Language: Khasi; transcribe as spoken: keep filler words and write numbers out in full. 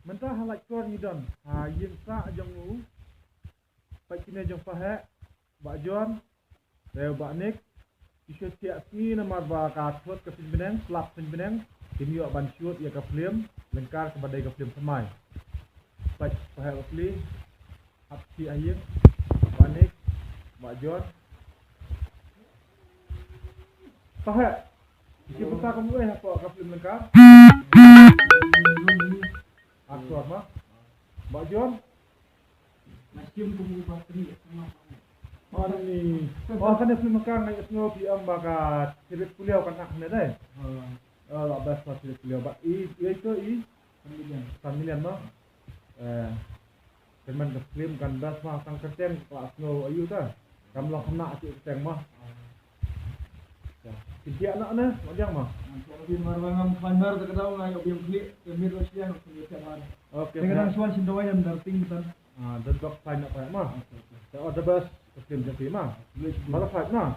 Mynta ha Laitkor ngi don ha ïing sah jong u. Peit kine jong Paheh, Bah John, Reu, Bah Nick. Ki shu thiah sngi namar ba ka thut ka suiñ bneng, slap suiñ bneng. Kim ïoh ban shoot ïa ka film Lyngkar kaba dei ka film thymmai. Peit Paheh Bah Kli. Hap thiah ha ïing. Bah Nick, Bah John. Paheh. Ki shu pynta kumno hapoh ka film Lyngkar? Actor ma. Bah John. Nasib kum u Bah Tri, sama. Oh, ni. Oh, kane film Lyngkar nga ïohsngew phi ong ba ka Thirit Puliaw kan act ne dei. Oh, la best ba Thirit Puliaw ba i i to i. San Milian. San Milian ma. Eh. Kan man ka film kan best ma tang kyrteng ka la sngew ayu ta. Kam long khynnah ti kyrteng ma. Ki thiah na ne, ma jang ma. Di mar ba ngam khwan mar ta ka daw nga ïoh biang khlieh, te mir ro siang ka mir thiah mar. Okay. Te ka dang shuwa shin dawai dam dar ting tan. Ah, dan bak sign up ma. Te all the best ka film jong phi ma. Best. Bala fight ma.